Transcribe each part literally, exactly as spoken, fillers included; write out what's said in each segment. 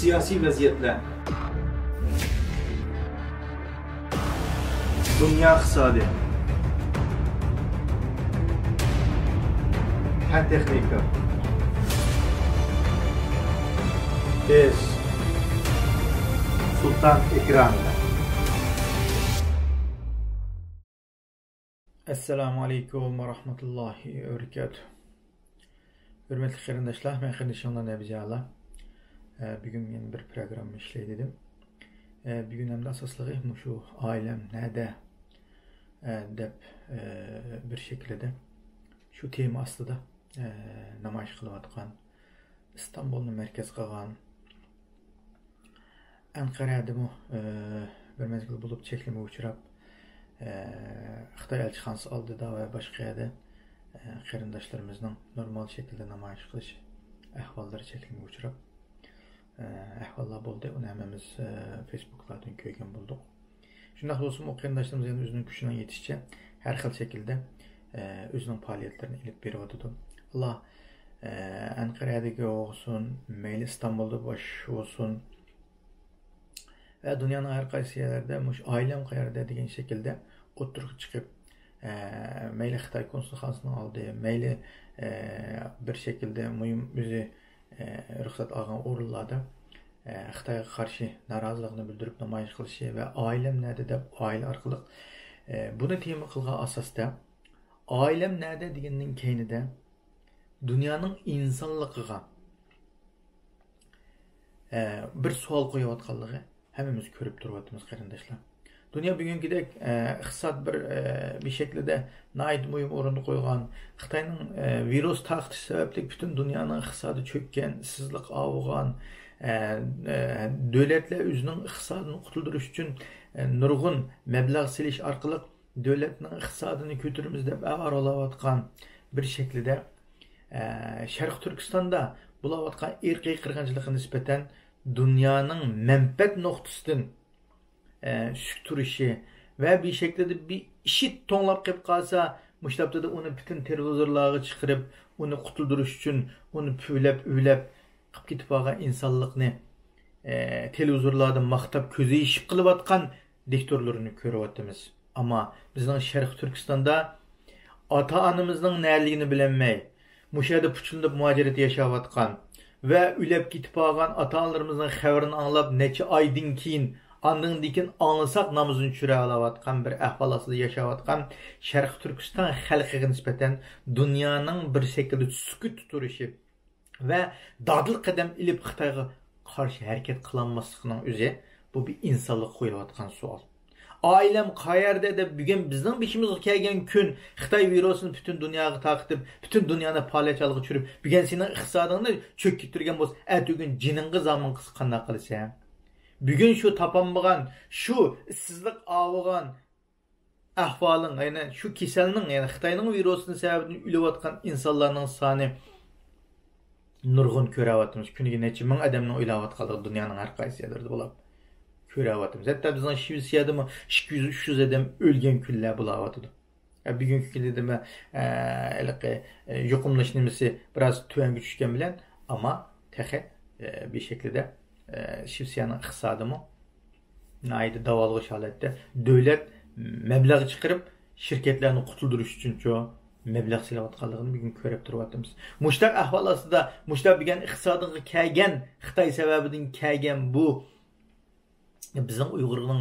سىياسىي ۋەزىيەتلەر. دۇنيا ئىقتىسادى. پەن تېخنىكا. بىز سۇلتان ئېكرانىدا. ئەسسالامۇ ئەلەيكۇم ۋە رەھمەتۇللاھى ۋە بەرىكاتۇھ. ھۆرمەتلىك قېرىنداشلار، مەن قېرىندىشىڭلار نەبىزى ئالا. ئە، بۈگۈن يەنە بىر پروگرامما ئىشلەي دېدىم. ئە، بۈگۈن ئەمدى ئاساسلىقى مۇشۇ «ئائىلەم نەدە؟» ئە، دەپ، ئە، بىر شەكىلدە شۇ تېما ئاستىدا، ئە، نامايىش قىلىۋاتقان، ئىستانبۇلنى مەركەز قىلغان، ئەنقەرەدىمۇ، ئە، بىر مەزگىل بولۇپ چەكلىمىگە ئۇچراپ، ئە، خىتاي ئەلچىخانىسى ئالدىدا ۋە باشقا يەردە، ئە، قېرىنداشلىرىمىزنىڭ نورمال شەكىلدە نامايىش قىلىش ئەھۋاللىرى چەكلىمىگە ئۇچراپ، ئە، ئەھۋاللار بولدى. ئۇنى ھەممىمىز، ئە، فېيسبۇكلاردىن كۆرگەن بولدۇق. شۇنداق بولسىمۇ، قېرىنداشلىرىمىز يەنە ئۆزىنىڭ كۈچىنىڭ يېتىشىچە ھەر خىل شەكىلدە، ئە، ئۆزىنىڭ پائالىيەتلىرىنى ئېلىپ بېرىۋاتىدۇ. ئاللا، ئە، ئەنقەرەدىكى بولسۇن، مەيلى ئىستانبۇلدا باش بولسۇن ۋە دۇنيانىڭ ھەر قايسى يەرلىرىدە مۇشۇ «ئائىلەم قەيەردە؟» دېگەن شەكىلدە ئوتتۇرىغا چىقىپ، ئە، مەيلى خىتاي كونسۇلخانىسىنىڭ ئالدى، مەيلى، ئە، بىر شەكىلدە مۇھىم ئۆزى ئە، رۇخسەت ئالغان ئورۇنلاردا، ئە، خىتايغا قارشى نارازىلىقىنى بىلدۈرۈپ نامايىش قىلىشى ۋە «ئائىلەم نەدە؟» دەپ ئائىلە ئارقىلىق، ئە، بۇنى تېما قىلغان ئاساستا، «ئائىلەم نەدە؟» دېگەننىڭ كەينىدە دۇنيانىڭ ئىنسانلىقىغا، ئە، بىر سوئال قويۇۋاتقانلىقى ھەممىمىز كۆرۈپ تۇرۇۋاتىمىز، قېرىنداشلار. دۇنيا بۈگۈنكىدەك، ئە، ئىقتىساد بىر، ئە، بىر شەكىلدە ناھايىتى مۇھىم ئورۇندا قويغان، خىتاينىڭ، ئە، ۋىرۇس تارقىتىشى سەۋەبلىك پۈتۈن دۇنيانىڭ ئىقتىسادى چۆككەن، ئىشسىزلىق ئاۋۇغان، ئە، ئە، دۆلەتلەر ئۆزىنىڭ ئىقتىسادىنى قۇتۇلدۇرۇش ئۈچۈن، ئە، نۇرغۇن مەبلەغ سېلىش ئارقىلىق دۆلەتنىڭ ئىقتىسادىنى كۆتۈرىمىز دەپ ھارۋىلاۋاتقان بىر شەكىلدە، ئە، شەرقىي تۈركىستاندا بولاۋاتقان ئىرقىي قىرغىنچىلىققا نىسبەتەن دۇنيانىڭ مەنپەئەت نۇقتىسىدىن، ئە، سۈك تۇرۇشى ۋە بىر شەكىلدە بىر ئىشىك توڭلاپ قېلىپ قالسا، مۇشۇ ھەپتىدە ئۇنى پۈتۈن تېلېۋىزورلارغا چىقىرىپ، ئۇنى قۇتۇلدۇرۇش ئۈچۈن، ئۇنى پۈۋلەپ، ئۈۋلەپ قىلىپ كېتىپ قالغان ئىنسانلىقنى، ئە، تېلېۋىزورلاردا ماختاپ كۆزى يېشىپ قېلىۋاتقان دىكتاتورلىرىنى كۆرۈۋاتىمىز. ئەمما بىزنىڭ شەرقىي تۈركىستاندا ئاتا-ئانىمىزنىڭ نەدىلىكىنى بىلەلمەي، مۇشۇ يەردە پۇچىلىنىپ مۇھاجىرەتتە ياشاۋاتقان ۋە ئۆلۈپ كېتىپ قالغان ئاتا-ئانىلىرىمىزنىڭ خەۋىرىنى ئاڭلاپ، نەچچە ئايدىن كېيىن، ئاندىن كېيىن ئاڭلىساق، نامىزىنى چۈشۈرەلەۋاتقان بىر ئەھۋال ئاستىدا ياشاۋاتقان شەرقىي تۈركىستان خەلقىگە نىسبەتەن دۇنيانىڭ بىر شەكىلدە سۈكۈتتە تۇرۇشى، ۋە دادىل قەدەم ئېلىپ خىتايغا قارشى ھەرىكەت قىلالماسلىقىنىڭ ئۆزى، بۇ بىر ئىنسانلىققا قويۇلۇۋاتقان سوئال. «ئائىلەم قەيەردە؟» دەپ بۈگۈن بىزنىڭ بېشىمىزغا كەلگەن كۈن، خىتاي ۋىرۇسىنى پۈتۈن دۇنياغا تارقىتىپ، پۈتۈن دۇنيانى پالەچ ھالغا چۈشۈرۈپ، بۈگۈن سېنىڭ ئىقتىسادىڭنى چۆككۈزدۈرگەن بولسا، ئەتىگۈن جېنىڭغا زامىن قىلسا قانداق قىلىسەن؟ بۈگۈن شۇ تاپالمىغان، شۇ ئىشسىزلىق ئاۋۇغان، ئەھۋالىڭ، يەنى شۇ كېسەلنىڭ، يەنى خىتاينىڭ ۋىرۇسىنىڭ سەۋەبىدىن ئۆلۈۋاتقان ئىنسانلارنىڭ سانى نۇرغۇن كۆرۈۋاتىمىز. كۈنىگە نەچچە مىڭ ئادەمنىڭ ئۆلۈۋاتقانلىقى دۇنيانىڭ ھەر قايسى يەرلىرىدە بولۇپ كۆرۈۋاتىمىز. ھەتتا بىزنىڭ شىۋېتسىيەدىمۇ ئىككى يۈز، ئۈچ يۈز ئادەم ئۆلگەن كۈنلەر بولاۋاتىدۇ. ئە، بۈگۈنكى كۈندە دېمە، ئە، ھېلىقى، ئە، يۇقۇملىنىش نېمىسى بىراز تۆۋەنگە چۈشكەن بىلەن، ئەمما تېخى، ئە، بىر شەكىلدە، ئە، شىۋېتسىيەنىڭ ئىقتىسادىمۇ ناھايىتى داۋالغۇش ھالەتتە، دۆلەت مەبلەغ چىقىرىپ، شىركەتلەرنى قۇتۇلدۇرۇش ئۈچۈنچۇ مەبلەغ سېلىۋاتقانلىقىنى بۈگۈن كۆرۈپ تۇرۇۋاتىمىز. مۇشۇنداق ئەھۋال ئاستىدا، مۇشۇنداق بۈگۈن ئىقتىسادىغا كەلگەن، خىتاي سەۋەبىدىن كەلگەن بۇ بىزنىڭ ئۇيغۇرنىڭ،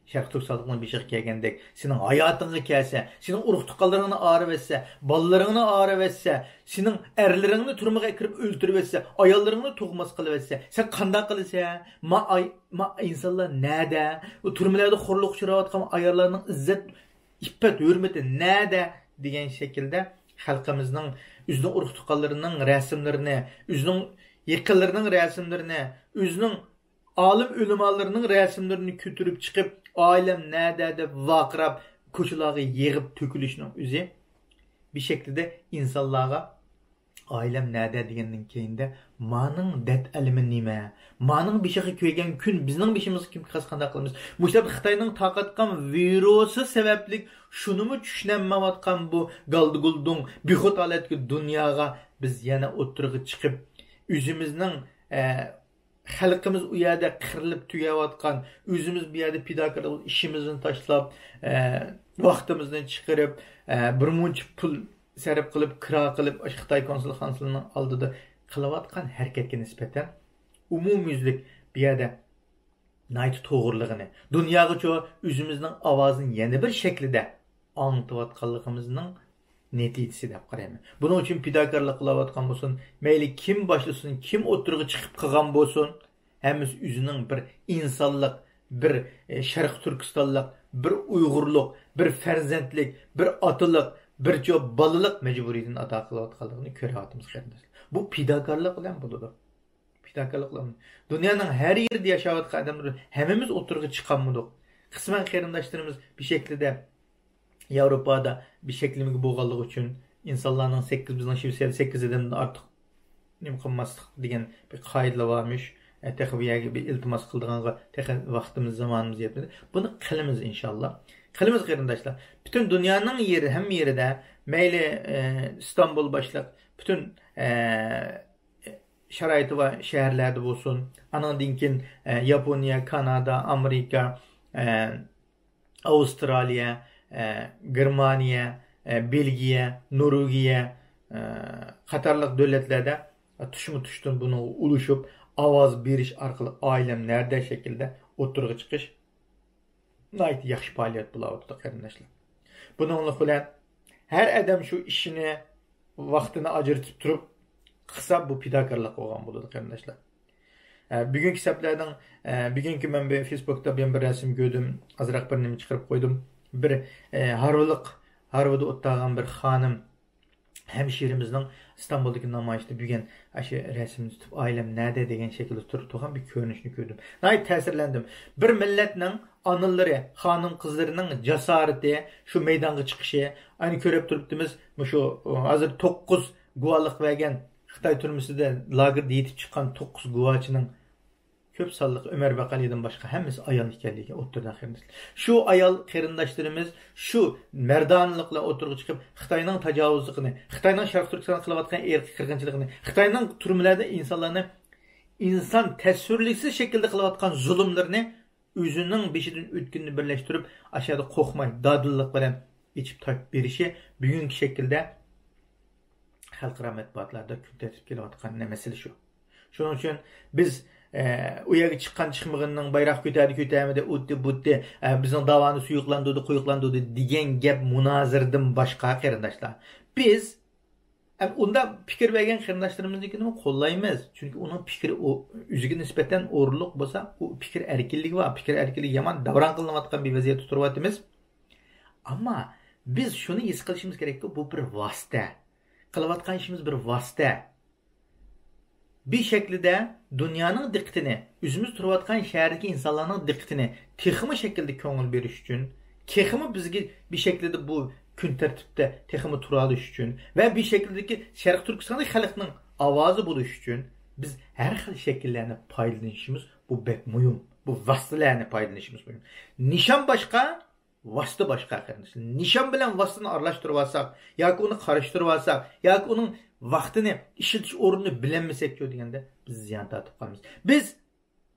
شەرقىي تۈركىستانلىقنىڭ بېشىغا كەلگەندەك، سېنىڭ ھاياتىڭغا كەلسە، سېنىڭ ئۇرۇق-تۇغقانلىرىڭنى ئارىۋەتسە، بالىلىرىڭنى ئارىۋەتسە، سېنىڭ ئەرلىرىڭنى تۈرمىگە كىرىپ ئۆلتۈرۈۋەتسە، ئاياللىرىڭنى تۇغماس قىلىۋەتسە، سەن قانداق قىلىسەن؟ ما ئاي-، ما ئىنسانلار نەدە؟ ئۇ تۈرمىلەردە خورلۇققا ئۇچراۋاتقان ئاياللارنىڭ ئىززەت، ئىپپەت، ھۆرمىتى نەدە؟ دېگەن شەكىلدە خەلقىمىزنىڭ ئۆزىنىڭ ئۇرۇق-تۇغقانلىرىنىڭ رەسىملىرىنى، ئۆزىنىڭ يېقىنلىرىنىڭ رەسىملىرىنى، ئۆزىنىڭ ئالىم ئۆلىمالىرىنىڭ رەسىملىرىنى كۆتۈرۈپ چىقىپ، «ئائىلەم نەدە؟» دەپ ۋارقىراپ، كوچىلارغا يىغىپ تۆكۈلۈشنىڭ ئۆزى بىر شەكلىدە ئىنسانلارغا «ئائىلەم نەدە؟» دېگەندىن كېيىندە، مانىڭ دەرد ئەلىمى نېمە؟ مانىڭ بېشىغا كەلگەن كۈن بىزنىڭ بېشىمىزغا كېلىپ قالسا قانداق قىلىمىز؟ مۇشۇنداق خىتاينىڭ تارقاتقان ۋىرۇسى سەۋەبلىك شۇنىمۇ چۈشىنەلمەيۋاتقان بۇ گالدىگۇلدۇڭ بىخۇد ھالەتتىكى دۇنياغا بىز يەنە ئوتتۇرىغا چىقىپ، ئۆزىمىزنىڭ، ئە، خەلقىمىز ئۇ يەردە قىرىلىپ تۈگەۋاتقان، ئۆزىمىز بۇ يەردە پىداكارلىق ئىشىمىزنى تاشلاپ، ئە، ۋاقتىمىزنى چىقىرىپ، ئە، بىر مۇنچە پۇل سەرپ قىلىپ، كىرا قىلىپ، ئاشۇ خىتاي كونسۇلخانىسىنىڭ ئالدىدا قىلىۋاتقان ھەرىكەتكە نىسبەتەن ئومۇميۈزلۈك بۇ يەردە ناھايىتى توغرىلىقىنى، دۇنياغىچۇ ئۆزىمىزنىڭ ئاۋازىنى يەنە بىر شەكلىدە ئاڭلىتىۋاتقانلىقىمىزنىڭ نەتىجىسى دەپ قارايمەن. بۇنىڭ ئۈچۈن پىداكارلىق قىلىۋاتقان بولسۇن، مەيلى كىم باشلىسۇن، كىم ئوتتۇرىغا چىقىپ قىلغان بولسۇن، ھەممىسى ئۆزىنىڭ بىر ئىنسانلىق، بىر، ئە، شەرقىي تۈركىستانلىق، بىر ئۇيغۇرلۇق، بىر پەرزەنتلىك، بىر ئاتىلىق، بىرچۇ بالىلىق مەجبۇرىيىتىنى ئادا قىلىۋاتقانلىقىنى كۆرۈۋاتىمىز، قېرىنداشلار. بۇ پىداكارلىق بىلەن بولىدۇ. پىداكارلىق قىلىمىز. دۇنيانىڭ ھەر يېرىدە ياشاۋاتقان ئادەملەر ھەممىمىز ئوتتۇرىغا چىقالمىدۇق. قىسمەن قېرىنداشلىرىمىز بىر شەكلىدە ياۋروپادا بىر شەكلىمىگە بولغانلىقى ئۈچۈن ئىنسانلارنىڭ سەككىز، بىزنىڭ شىۋېتسىيەدە سەككىز ئادەمدىن ئارتۇق نېمە قىلماسلىق دېگەن بىر قائىدىلەر بارمىش. ئە، تېخى بۇ يەرگە بىر ئىلتىماس قىلىدىغانغا تېخى ۋاقتىمىز، زامانىمىز يەتمىدى. بۇنى قىلىمىز ئىنشاللا. قىلىمىز قېرىنداشلار. پۈتۈن دۇنيانىڭ يېرى، ھەممە يېرىدە مەيلى، ئە، ئىستانبۇل باشلىق، پۈتۈن، ئە، شارائىتى بار شەھەرلەردە بولسۇن، ئانىڭدىن كېيىن، ئە، ياپونىيە، كانادا، ئامېرىكا، ئە، ئاۋسترالىيە، ئە، گېرمانىيە، ئە، بېلگىيە، نورۋېگىيە، ئە، قاتارلىق دۆلەتلەردە تۇشمۇ تۇشتىن بۇنىڭغا ئۇلىشىپ، ئاۋاز بېرىش ئارقىلىق ئائىلەم نەدە شەكىلدە ئوتتۇرىغا چىقىش ناھايىتى ياخشى پائالىيەت بولاۋاتىدۇ، قېرىنداشلار. بۇنىڭلىق بىلەن ھەر ئادەم شۇ ئىشىنى ۋاقتىنى ئاجرىتىپ تۇرۇپ قىلسا، بۇ پىداكارلىق بولغان بولىدۇ، قېرىنداشلار. ئە، بۈگۈنكى سەپلەرنىڭ، ئە، بۈگۈنكى مەن بىر فېيسبۇكتا بىر، بىر رەسىم كۆردۈم. ئازراق بىر نېمە چىقىرىپ قويدۇم. بىر، ئە، ھارۋىلىق، ھارۋىدا ئولتۇرغان بىر خانىم ھەمشىرىمىزنىڭ ئىستانبۇلدىكى نامايىشتا بۈگۈن ئاشۇ رەسىمنى تۇتۇپ، «ئائىلەم نەدە؟» دېگەن شەكىلدە تۇرۇپ تۇرغان بىر كۆرۈنۈشنى كۆردۈم. ناھايىتى تەسىرلەندىم. بىر مىللەتنىڭ ئانىلىرى، خانىم-قىزلىرىنىڭ جاسارىتى، شۇ مەيدانغا چىقىشى، ئەنە كۆرۈپ تۇرۇپتىمىز، مۇشۇ، ئۇ، ھازىر توققۇز گۇۋاھلىق بەرگەن خىتاي تۈرمىسىدە لاگېردا يېتىپ چىققان توققۇز گۇۋاچىنىڭ كۆپ سانلىق ئۆمەر بەقەلىدىن باشقا ھەممىسى ئايال ئىكەنلىكى ئوتتۇرىدا، قېرىنداشلار. شۇ ئايال قېرىنداشلىرىمىز شۇ مەردانىلىق بىلەن ئوتتۇرىغا چىقىپ، خىتاينىڭ تاجاۋۇزلۇقىنى، خىتاينىڭ شەرقىي تۈركىستانغا قىلىۋاتقان ئىرقىي قىرغىنچىلىقىنى، خىتاينىڭ تۈرمىلەردە ئىنسانلارنى ئىنسان تەسۋىرلىكسىز شەكىلدە قىلىۋاتقان زۇلۇملىرىنى ئۆزىنىڭ بېشىدىن ئۆتكىنىنى بىرلەشتۈرۈپ، ئاشۇ يەردە قورقماي، دادىللىق بىلەن ئېچىپ تارتىپ بېرىشى بۈگۈنكى شەكىلدە خەلقئارا مەتبۇئاتلاردا كۈن تەرتىپكە كېلىۋاتقان مەسىلە شۇ. شۇنىڭ ئۈچۈن بىز، ئە، ئۇ يەرگە چىققان چىقمىغىنىنىڭ، بايراق كۆتەردى كۆتەرمىدى، ئۇتتى بۇتتى، ئە، بىزنىڭ داۋانى سۇيۇقلاندۇردى، قويۇقلاندۇردى دېگەن گەپ مۇنازىرىدىن باشقا، قېرىنداشلار. بىز، ئە، ئۇنداق پىكىر بەرگەن قېرىنداشلىرىمىزنىڭكىنىمۇ قوللايمىز. چۈنكى ئۇنىڭ پىكرى ئۇ، ئۆزىگە نىسبەتەن ئورۇنلۇق بولسا، ئۇ پىكىر ئەركىنلىكى بار. پىكىر ئەركىنلىكى يامان داۋراڭ قىلىنىۋاتقان بىر ۋەزىيەتتە تۇرۇۋاتىمىز. ئەمما بىز شۇنى ھېس قىلىشىمىز كېرەككى، بۇ بىر ۋاسىتە. قىلىۋاتقان ئىشىمىز بىر ۋاسىتە. بىر شەكلىدە دۇنيانىڭ دىققىتىنى، ئۆزىمىز تۇرۇۋاتقان شەھەردىكى ئىنسانلارنىڭ دىققىتىنى تېخىمۇ شەكىلدە كۆڭۈل بېرىش ئۈچۈن، تېخىمۇ بىزگە بىر شەكلىدە بۇ كۈن تەرتىپتە تېخىمۇ تۇرالىش ئۈچۈن ۋە بىر شەكىلدىكى شەرقىي تۈركىستاندىكى خەلقنىڭ ئاۋازى بولۇش ئۈچۈن بىز ھەر خىل شەكىللەرنى پايدىلىنىشىمىز بۇ بەك مۇھىم. بۇ ۋاسىتىلەرنى پايدىلىنىشىمىز مۇھىم. نىشان باشقا، ۋاسىتە باشقا، قېرىنداشلار. نىشان بىلەن ۋاسىتىنى ئارىلاشتۇرۇۋالساق ياكى ئۇنى قارىشتۇرۇۋالساق ياكى ئۇنىڭ ۋاقتىنى، ئىشلىتىش ئورنىنى بىلەلمىسەكچۇ دېگەندە بىز زىيان تارتىپ قالىمىز. بىز،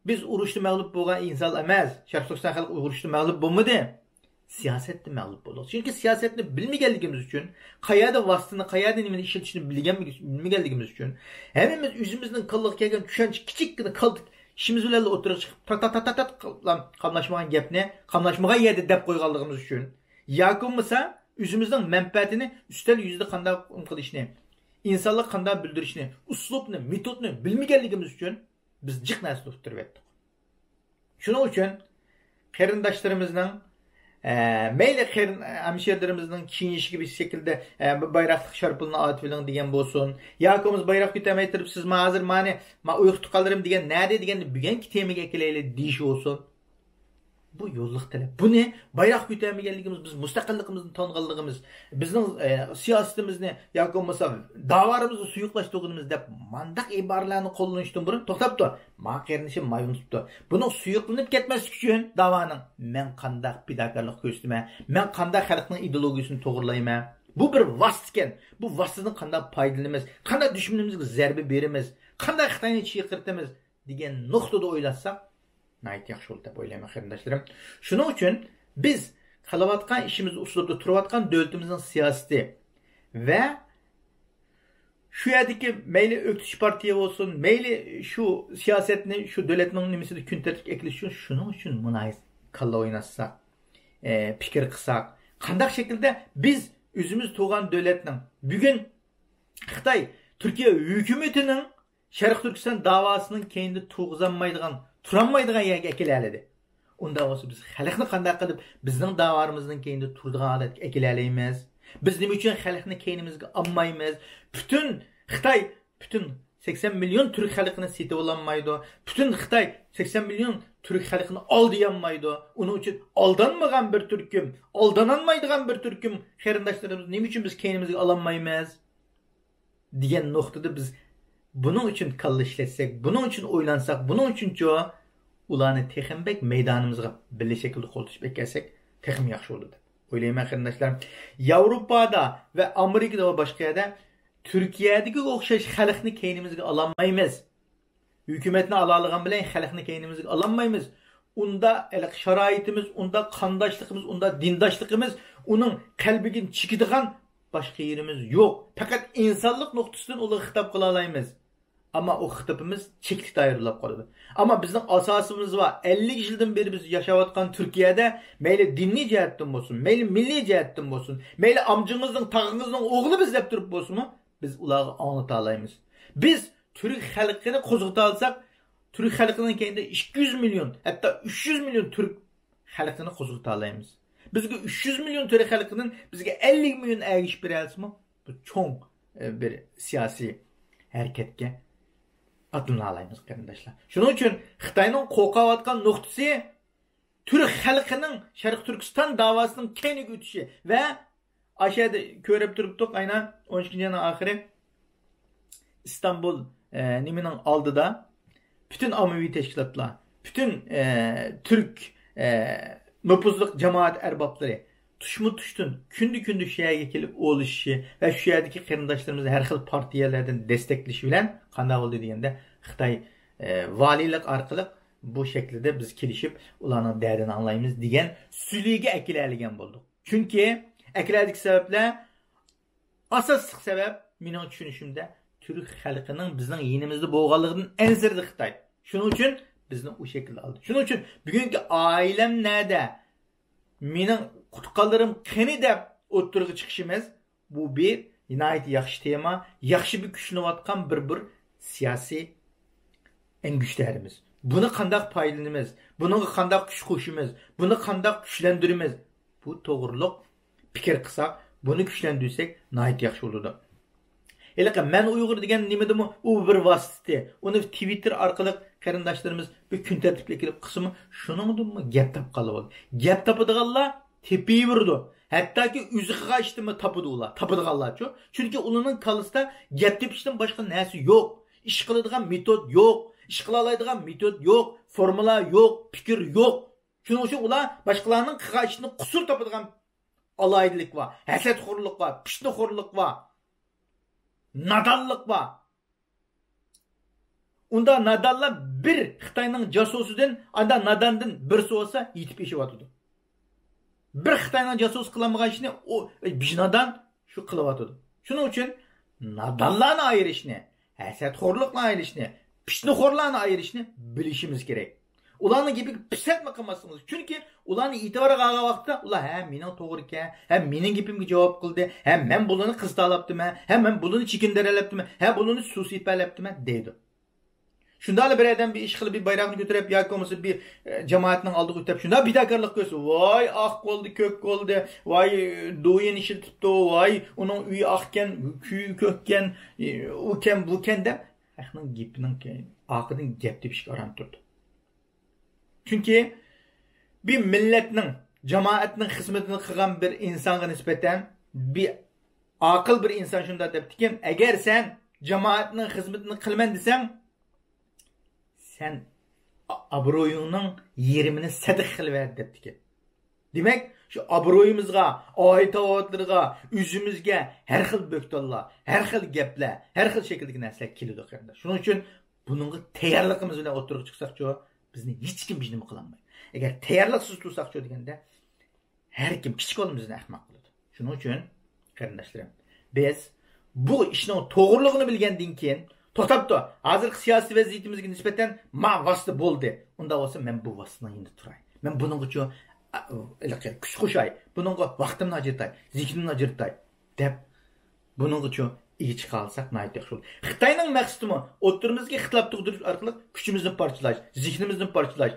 بىز ئۇرۇشتا مەغلۇپ بولغان ئىنسان ئەمەس. شەرقىي تۈركىستان خەلقى ئۇرۇشتا مەغلۇپ بولمىدى. سىياسەتتە مەغلۇپ بولدۇق. چۈنكى سىياسەتنى بىلمىگەنلىكىمىز ئۈچۈن، قەيەردە ۋاسىتىنى، قەيەردە نېمىنى ئىشلىتىشنى بىلگەن-، بىلمىگەنلىكىمىز ئۈچۈن، ھەممىمىز ئۆزىمىزنىڭ كاللىغا كەلگەن چۈشەنچە، كىچىككىنە كالتە ئىشىمىز بىلەنلا ئوتتۇرىغا چىقىپ، تات، تات، تات، تات قاملاشمىغان گەپنى قاملاشمىغان يەردە دەپ قويغانلىقىمىز ئۈچۈن ياكى بولمىسا ئۆزىمىزنىڭ مەنپەئەتىنى ئۈستەل يۈزىدە قانداق قىلىشنى، ئىنسانلارغا قانداق بىلدۈرۈشنى، ئۇسلۇبنى، مېتودنى بىلمىگەنلىكىمىز ئۈچۈن بىز جىق نەرسىنى ئۇتتۇرۇۋەتتۇق. شۇنىڭ ئۈچۈن قېرىنداشلىرىمىزنىڭ، ئە، مەيلى قېرىن-، ھەمشىرىلىرىمىزنىڭ كىيىنىشىگە بىر شەكىلدە، ئە، بىر بايراقلىق شارپىنىنى ئارتىۋېلىڭ دېگەن بولسۇن. ياكى بولمىسا بايراق كۆتەرمەي تۇرۇپ، سىز ما ھازىر مانى، ما ئۇيقۇ تۇغقانلىرىم دېگەن نەدە دېگەندە بۈگۈنكى تېمىگە ئەكېلەيلى دېيىش بولسۇن. بۇ يوللۇق تەلەپ. بۇنى بايراق كۆتەرمىگەنلىكىمىز، بىز مۇستەقىللىقىمىزنى تانغانلىقىمىز، بىزنىڭ، ئە، سىياسىتىمىزنى ياكى بولمىسا داۋالىرىمىزنى سۇيۇقلاشتۇرغىنىمىز دەپ مانداق ئىبارىلەرنى قوللىنىشتىن بۇرۇن توختاپتۇ. ما قېرىندىشىم ما يۇنۇپتۇ. بۇنىڭ سۇيۇقلىنىپ كەتمەسلىكى ئۈچۈن داۋانىڭ مەن قانداق پىداكارلىق كۆرسىتىمەن، مەن قانداق خەلقنىڭ ئىدېئولوگىيىسىنى توغرىلايمەن. بۇ بىر ۋاسىتە ئىكەن. بۇ ۋاسىتىدىن قانداق پايدىلىنىمىز، قانداق دۈشمىنىمىزگە زەربە بېرىمىز، قانداق خىتاينى چىرقىرىتىمىز. دېگەن نۇقتىدا ئويلاشساق، ناھايىتى ياخشى بولدى دەپ ئويلايمەن، قېرىنداشلىرىم. شۇنىڭ ئۈچۈن بىز قىلىۋاتقان ئىشىمىز ئۇسلۇبىدا تۇرۇۋاتقان دۆلىتىمىزنىڭ سىياسىتى ۋە شۇ يەردىكى مەيلى ئۆكتىچى پارتىيە بولسۇن، مەيلى شۇ سىياسەتنى شۇ دۆلەتنىڭ نېمىسىدە كۈن تەرتىپكە ئەكېلىش ئۈچۈن، شۇنىڭ ئۈچۈن مۇناسىپ كاللا ئويناتساق، ئە، پىكىر قىلساق، قانداق شەكىلدە بىز ئۆزىمىز تۇغان دۆلەتنىڭ، بۈگۈن خىتاي، تۈركىيە ھۆكۈمىتىنىڭ شەرقىي تۈركىستان داۋاسىنىڭ كەينىدە تۇرغۇزالمايدىغان، تۇرالمايدىغان يەرگە ئەكېلەلىدى. ئۇنداق بولسا بىز خەلقنى قانداق قىلىپ بىزنىڭ داۋامىزنىڭ كەينىدە تۇرىدىغان ھالەتكە ئەكېلەلەيمىز؟ بىز نېمە ئۈچۈن خەلقنى كەينىمىزگە ئالمايمىز؟ پۈتۈن خىتاي، پۈتۈن سەكسەن مىليون تۈرك خەلقىنى سېتىۋالالمايدۇ. پۈتۈن خىتاي سەكسەن مىليون تۈرك خەلقىنى ئالدىيالمايدۇ. ئۇنىڭ ئۈچۈن ئالدانمىغان بىر تۈركۈم، ئالدانالمايدىغان بىر تۈركۈم قېرىنداشلىرىمىز نېمە ئۈچۈن بىز كەينىمىزگە ئالالمايمىز؟ دېگەن نۇقتىدا بىز بۇنىڭ ئۈچۈن كاللا ئىشلەتسەك، بۇنىڭ ئۈچۈن ئويلانساق، بۇنىڭ ئۈچۈنچۇ ئۇلارنى تېخىمۇ بەك مەيدانىمىزغا بىللە شەكىلدە قولتۇتۇپ ئەكەلسەك تېخىمۇ ياخشى بولىدۇ دەپ ئويلايمەن، قېرىنداشلار. ياۋروپادا ۋە ئامېرىكىدا ۋە باشقا يەردە تۈركىيەدىكىگە ئوخشاش خەلقنى كەينىمىزگە ئالالمايمىز. ھۆكۈمەتنى ئالالىغان بىلەن خەلقنى كەينىمىزگە ئالالمايمىز. ئۇنداق ھېلىقى شارائىتىمىز، ئۇنداق قانداشلىقىمىز، ئۇنداق دىنداشلىقىمىز، ئۇنىڭ قەلبىگە چېكىدىغان باشقا يېرىمىز يوق. پەقەت ئىنسانلىق نۇقتىسىدىن ئۇلارغا خىتاب قىلالايمىز. ئەمما ئۇ خىتابىمىز چەكلىك دائىرىدە بولۇپ قالىدۇ. ئەمما بىزنىڭ ئاساسىمىز بار. ئەللىك يىلدىن بېرى بىز ياشاۋاتقان تۈركىيەدە مەيلى دىنىي جەھەتتىن بولسۇن، مەيلى مىللىي جەھەتتىن بولسۇن، مەيلى ئامجىڭىزنىڭ، تاغىڭىزنىڭ ئوغلى بىز دەپ تۇرۇپ بولسىمۇ، بىز ئۇلارغا ئاڭلىتالايمىز. بىز تۈرك خەلقىنى قوزغىتالىساق، تۈرك خەلقىنىڭ كەينىدە ئىككى يۈز مىليون، ھەتتا ئۈچ يۈز مىليون تۈرك خەلقىنى قوزغىتالايمىز. بىزگە ئۈچ يۈز مىليون تۈرك خەلقىدىن بىزگە ئەللىك مىليون ئەگىشىپ بېرەلىسىمۇ، بۇ چوڭ، ئە، بىر سىياسىي ھەرىكەتكە ئاتلىنالايمىز، قېرىنداشلار. شۇنىڭ ئۈچۈن خىتاينىڭ قورقۇۋاتقان نۇقتىسى تۈرك خەلقىنىڭ شەرقىي تۈركىستان داۋاسىنىڭ كەينىگە ئۆتۈشى ۋە ئاشۇ يەردە كۆرۈپ تۇرۇپتۇق، ئاينا ئون ئىككىنچى ئاينىڭ ئاخىرى ئىستانبۇل، ئە، نېمىنىڭ ئالدىدا پۈتۈن ئاممىۋى تەشكىلاتلار، پۈتۈن، ئە، تۈرك، ئە، نوپۇزلۇق جامائەت ئەربابلىرى تۇشمۇ تۇشتىن كۈندە كۈندە شۇ يەرگە كېلىپ ئولىشىشى ۋە شۇ يەردىكى قېرىنداشلىرىمىزنى ھەر خىل پارتىيەلەردىن دەستەكلىشى بىلەن قانداق بولدى دېگەندە، خىتاي، ئە، ۋالىيلىق ئارقىلىق بۇ شەكىلدە بىز كېلىشىپ ئۇلارنىڭ دەردىنى ئاڭلايمىز دېگەن سۈلىگە ئەكېلەلىگەن بولدۇق. چۈنكى ئەكېلەلىدىكى سەۋەبلەر، ئاساسلىق سەۋەب مېنىڭ چۈشىنىشىمدە تۈرك خەلقىنىڭ بىزنىڭ يېنىمىزدا بولغانلىقىدىن ئەنسىرىدى خىتاي. شۇنىڭ ئۈچۈن بىزنى ئۇ شەكىلدە ئالدى. شۇنىڭ ئۈچۈن بۈگۈنكى ئائىلەم نەدە، مېنىڭ تۇغقانلىرىم قېنى دەپ ئوتتۇرىغا چىقىشىمىز، بۇ بىر ناھايىتى ياخشى تېما، ياخشى بىر كۈچلىنىۋاتقان بىر، بىر سىياسىي ئەڭگۈشتەرىمىز. بۇنى قانداق پايدىلىنىمىز؟ بۇنىڭغا قانداق كۈچ قوشىمىز؟ بۇنى قانداق كۈچلەندۈرىمىز؟ بۇ توغرۇلۇق پىكىر قىلساق، بۇنى كۈچلەندۈرسەك ناھايىتى ياخشى بولىدۇ. ھېلىقى مەن ئۇيغۇر دېگەن نېمىدىمۇ ئۇ بىر ۋاسىتە. ئۇنى تىۋىتتېر ئارقىلىق قېرىنداشلىرىمىز بىر كۈن تەرتىپكە كېلىپ قىلسىمۇ، شۇنىڭدىنمۇ گەپ تاپقىلى بولىدۇ. گەپ تاپىدىغانلار تېپىۋېرىدۇ. ھەتتاكى ئۆزى قىلغان ئىشتىنمۇ تاپىدۇ ئۇلار. تاپىدىغانلارچۇ؟ چۈنكى ئۇلارنىڭ كاللىسىدا گەپ تېپىشتىن باشقا نەرسە يوق. ئىش قىلىدىغان مېتود يوق. ئىش قىلالايدىغان مېتود يوق. فورمۇلا يوق. پىكىر يوق. شۇنىڭ ئۈچۈن ئۇلار باشقىلارنىڭ قىلغان ئىشىدىن قۇسۇر تاپىدىغان ئالاھىدىلىك بار، ھەسەتخورلۇق بار، پىتنىخورلۇق بار، نادانلىق بار. ئۇنداق نادانلار بىر خىتاينىڭ جاسۇسىدىن، ئانداق ناداندىن بىرسى بولسا يېتىپ ئېشىۋاتىدۇ. بىر خىتاينىڭ جاسۇسى قىلالمىغان ئىشنى ئۇ بىر نادان شۇ قىلىۋاتىدۇ. شۇنىڭ ئۈچۈن نادانلارنى ئايرىشنى، ھەسەتخورلۇقنى ئايرىشنى، پىتنىخورلارنى ئايرىشنى بىلىشىمىز كېرەك. ئۇلارنىڭ گېپىگە پىسەتمۇ قىلماسلىقىمىز. چۈنكى ئۇلارنى ئېتىبارغا ئالغان ۋاقىتتا ئۇلار، ھە، مېنىڭ توغرىكەن، ھە، مېنىڭ گېپىمگە جاۋاب قىلدى، ھە، مەن بۇلارنى قىزىتالاپتىمەن، ھە، مەن بۇلارنى چېكىندۈرەلەپتىمەن، ھە، بۇلارنى سۇسىيىپ ئەلەپتىمەن دەيدۇ. شۇنداقلا بىر ئادەم بىر ئىش قىلىپ، بىر بايراقنى كۆتۈرۈپ ياكى بولمىسا بىر، ئە، جامائەتنىڭ ئالدىغا ئۆتۈپ، شۇنداق پىداكارلىق كۆرسە، ۋاي، ئاق بولدى، كۆك بولدى، ۋاي، دويىن ئىشلىتىپتۇ، ۋاي، ئۇنىڭ ئۆيى ئاقكەن، كۆيۈ كۆككەن، ئۇكەن، بۇكەن دەپ، خەقنىڭ گېپىنىڭ ئارقىدىن گەپ تېپىشكە ئاران تۇرىدۇ. چۈنكى بىر مىللەتنىڭ، جامائەتنىڭ خىزمىتىنى قىلغان بىر ئىنسانغا نىسبەتەن بىر ئاقىل بىر ئىنسان شۇنداق دەپتىكەن، ئەگەر سەن جامائەتنىڭ خىزمىتىنى قىلىمەن دېسەڭ، سەن ئا-، ئابرۇيۇڭنىڭ يېرىمىنى سەدىقە قىلىۋەر دەپتىكەن. دېمەك، شۇ ئابرۇيىمىزغا، ئائىلە تاۋابىئاتلىرىغا، ئۆزىمىزگە ھەر خىل بۆھتانلار، ھەر خىل گەپلەر، ھەر خىل شەكىلدىكى نەرسىلەر كېلىدۇ، قېرىنداش. شۇنىڭ ئۈچۈن بۇنىڭغا تەييارلىقىمىز بىلەن ئوتتۇرىغا چىقساقچۇ، بىزنى ھېچكىم ھېچنېمە قىلالمايدۇ. ئەگەر تەييارلىقسىز تۇرساقچۇ دېگەندە، ھەر كىم كىچىك بالىمىزنى ئەخمەق قىلىدۇ. شۇنىڭ ئۈچۈن، قېرىنداشلىرىم، بىز بۇ ئىشنىڭ توغرىلىقىنى بىلگەندىن كېيىن، توختاپ تۇر، ھازىرقى سىياسىي ۋەزىيىتىمىزگە نىسبەتەن ما ۋاسىتە بولدى. ئۇنداق بولسا، مەن بۇ ۋاسىتىنىڭ يېنىدا تۇراي. مەن بۇنىڭغىچۇ، ئا، ھېلىقى كۈچ قوشاي، بۇنىڭغا ۋاقتىمنى ئاجرىتاي، زېھنىمنى ئاجرىتاي، دەپ بۇنىڭغىچۇ ئىگە چىقالىساق ناھايىتى ياخشى بولىدۇ. خىتاينىڭ مەقسىتىمۇ ئوتتۇرىمىزدىكى ئىختىلاپ تۇغدۇرۇش ئارقىلىق كۈچىمىزنى پارچىلاش، زېھنىمىزنى پارچىلاش،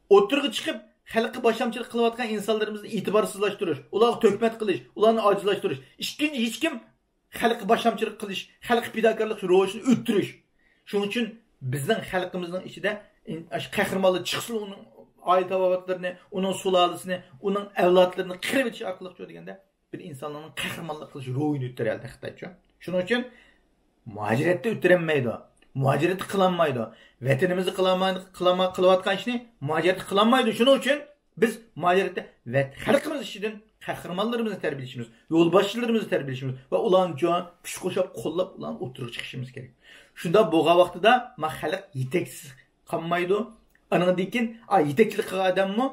ئوتتۇرىغا چىقىپ، خەلققە باشلامچىلىق قىلىۋاتقان ئىنسانلىرىمىزنى ئېتىبارسىزلاشتۇرۇش، ئۇلارغا تۆھمەت قىلىش، ئۇلارنى ئاجىزلاشتۇرۇش. ئىككىنچى، ھېچكىم خەلققە باشلامچىلىق قىلىش، خەلققە پىداكارلىق روھىنى ئۆتتۈرۈش. شۇنىڭ ئۈچۈن بىزنىڭ خەلقىمىزنىڭ ئىچىدە ئاشۇ قەھرىمانلار چىقسىلا، ئۇنىڭ ئائىلە تاۋابىئاتلىرىنى، ئۇنىڭ سۇلالىسىنى، ئۇنىڭ ئەۋلادلىرىنى قىرىۋېتىش ئارقىلىقچۇ دېگەندە، بىر ئىنسانلارنىڭ قەھرىمانلىق قىلىش روھىنى ئۆتتۈرەلدى خىتايچۇ. شۇنىڭ ئۈچۈن مۇھاجىرەتتە ئۆتتۈرەلمەيدۇ. مۇھاجىرەتتە قىلالمايدۇ. ۋەتىنىمىزدە قىلالماي-، قىلالماي-، قىلىۋاتقان ئىشنى مۇھاجىرەتتە قىلالمايدۇ. شۇنىڭ ئۈچۈن بىز مۇھاجىرەتتە ۋەت-، خەلقىمىز ئىچىدىن قەھرىمانلىرىمىزنى تەربىيەلىشىمىز، يولباشچىلىرىمىزنى تەربىيەلىشىمىز ۋە ئۇلارنىڭ كۈچ قوشۇپ، قوللاپ، ئۇلارنىڭ ئوتتۇرىغا چىقىشىمىز كېرەك. شۇنداق بولغان ۋاقتىدا ما خەلق يېتەكسىز قالمايدۇ. ئانىڭدىن كېيىن، ئا، يېتەكچىلىك قىلغان ئادەممۇ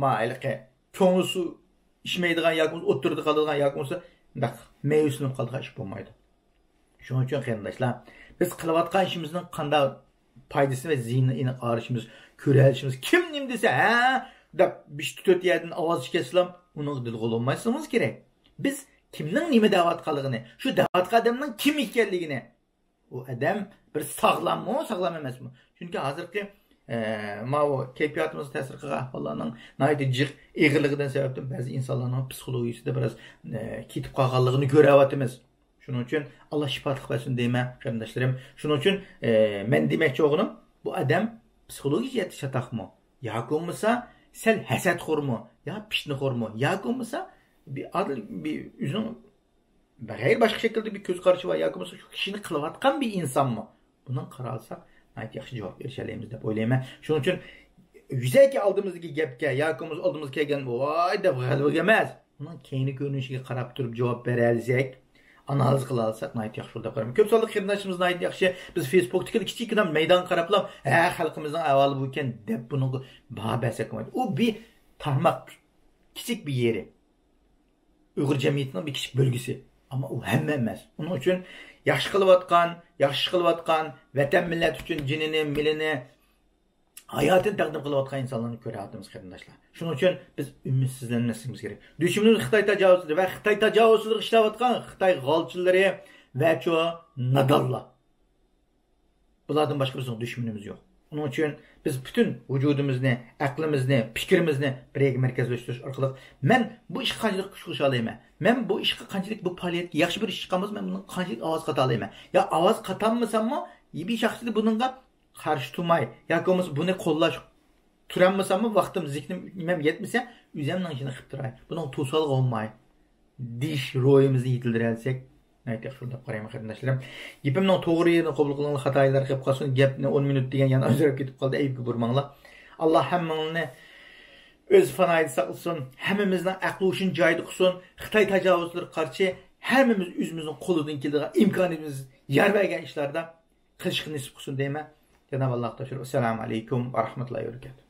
ما ھېلىقى كۆڭلى سۇ ئىچمەيدىغان ياكى بولمىسا ئوتتۇرىدا قالىدىغان ياكى بولمىسا مۇنداق مەيۈسلىنىپ قالىدىغان ئىش بولمايدۇ. شۇنىڭ ئۈچۈن قېرىنداشلار، بىز قىلىۋاتقان ئىشىمىزنىڭ قانداق پايدىسىنى ۋە زىيىنىنى ئېنىق ئاڭلىشىمىز، كۆرەلىشىمىز، كىم نېمە دېسە، ھە دەپ بىر تۆت يەردىن ئاۋاز چىقارسىلا، ئۇنىڭغا دىلغا بولمايسىڭىز كېرەك. بىز كىمنىڭ نېمە دەۋاتقانلىقىنى، شۇ دەۋاتقان ئادەمنىڭ كىم ئىكەنلىكىنى، ئۇ ئادەم بىر ساغلاممۇ، ساغلام ئەمەسمۇ؟ چۈنكى ھازىرقى، ئە، ماۋۇ كەيپىياتىمىزغا تەسىر قىلغان ئەھۋاللارنىڭ ناھايىتى جىق ئېغىرلىقىدىن سەۋەبتىن بەزى ئىنسانلارنىڭ پسىخولوگىيىسىدا بىراز، ئە، كېتىپ قالغانلىقىنى كۆرۈۋاتىمىز. شۇنىڭ ئۈچۈن ئاللا شىپالىق بەرسۇن دەيمەن، قېرىنداشلىرىم. شۇنىڭ ئۈچۈن، ئە، مەن دېمەكچى بولغىنىم، بۇ ئادەم پسىخولوگىيە جەھەتتە چاتاقمۇ؟ ياكى بولمىسا سەل ھەسەتخورمۇ؟ يا پىتنىخورمۇ؟ ياكى بولمىسا بىر ئادىل، بىر ئۆزىنىڭ غەيرىي باشقا شەكىلدە بىر كۆز قارىشى بار ياكى بولمىسا شۇ كىشىنى قىلىۋاتقان بىر ئىنسانمۇ؟ بۇنىڭغا قارالساق ناھايىتى ياخشى جاۋاب ئېرىشەلەيمىز دەپ ئويلايمەن. شۇنىڭ ئۈچۈن يۈزەكى ئالدىمىزدىكى گەپكە ياكى بولمىسا ئالدىمىزغا كەلگەن ۋاي دەپ غەلۋىگە ئەمەس، ئۇنىڭ كەينى كۆرۈنۈشىگە قاراپ تۇرۇپ جاۋاب بېرەلىسەك، ئانالىز قىلالىساق ناھايىتى ياخشى بولىدۇ دەپ قارايمەن. كۆپ سانلىق قېرىنداشلىرىمىز ناھايىتى ياخشى، بىز فېيسبۇكتىكىلا كىچىككىنە مەيدانغا قاراپلا، ھە، خەلقىمىزنىڭ ئەھۋالى بۇ ئىكەن دەپ بۇنىڭغا باھا بەرسەك بولمايدۇ. ئۇ بىر تارماق، كىچىك بىر يېرى. ئۇيغۇر جەمئىيىتىنىڭ بىر كىچىك بۆلگىسى. ئەمما ئۇ ھەممە ئەمەس. ئۇنىڭ ئۈچۈن ياخشى قىلىۋاتقان، ياخشى ئىش قىلىۋاتقان، ۋەتەن مىللەت ئۈچۈن جېنىنى، مېلىنى، ھاياتىنى تەقدىم قىلىۋاتقان ئىنسانلارنى كۆرۈۋاتىمىز، قېرىنداشلار. شۇنىڭ ئۈچۈن بىز ئۈمىدسىزلەنمەسلىكىمىز كېرەك. دۈشمىنىمىز خىتاي تاجاۋۇزچىلىرى ۋە خىتاي تاجاۋۇزچىلىرىغا ئىشلەۋاتقان خىتاي غالچىلىرى ۋە شۇ نادانلار. بۇلاردىن باشقا بىزنىڭ دۈشمىنىمىز يوق. ئۇنىڭ ئۈچۈن بىز پۈتۈن ۋۇجۇدىمىزنى، ئەقلىمىزنى، پىكرىمىزنى بىر يەرگە مەركەزلەشتۈرۈش ئارقىلىق، مەن بۇ ئىشقا قانچىلىك كۈچ قوشالايمەن؟ مەن بۇ ئىشقا قانچىلىك، بۇ پائالىيەتكە ياخشى بىر ئىش چىققان بولسا، مەن بۇنىڭغا قانچىلىك ئاۋاز قاتالايمەن؟ يا ئاۋاز قاتالمىساممۇ، بىر شەخسىيەتتە بۇنىڭغا قارشى تۇرماي ياكى بولمىسا بۇنى قوللاش تۇرالمىساممۇ، ۋاقتىم، زېھنىم، نېمەم يەتمىسە، ئۆزۈمنىڭ ئىشىنى قىلىپ تۇراي. بۇنىڭغا توسالغۇ بولماي دېيىش روھىمىزنى يېتىلدۈرەلىسەك، ناھايىتى ياخشى بولىدۇ دەپ قارايمەن، قېرىنداشلىرىم. گېپىمنىڭ توغرا يېرىنى قوبۇل قىلىڭلار، خاتا يېرلەر قېلىپ قالسۇن. گەپنى ئون مىنۇت دېگەن يەنە ئازراپ كېتىپ قالدى، ئەيىبكە بۇرىماڭلار. ئاللا ھەممىڭلارنى ئۆز پاناھىدا ساقلىسۇن، ھەممىمىزنىڭ ئەقلى ھوشىنى جايىدا قىلسۇن. خىتاي تاجاۋۇزچىلىرىغا قارشى ھەممىمىز ئۆزىمىزنىڭ قولىدىن كېلىدىغان ئىمكانىيىتىمىز يار بەرگەن ئىشلاردا قىلىشقا نېسىپ قىلسۇن دەيمەن. جاناب ئاللاغا تاپشۇرۇپ، ئەسسالامۇ ئەلەيكۇم ۋە رەھمەتۇللاھى ۋە بەرىكاتۇھ.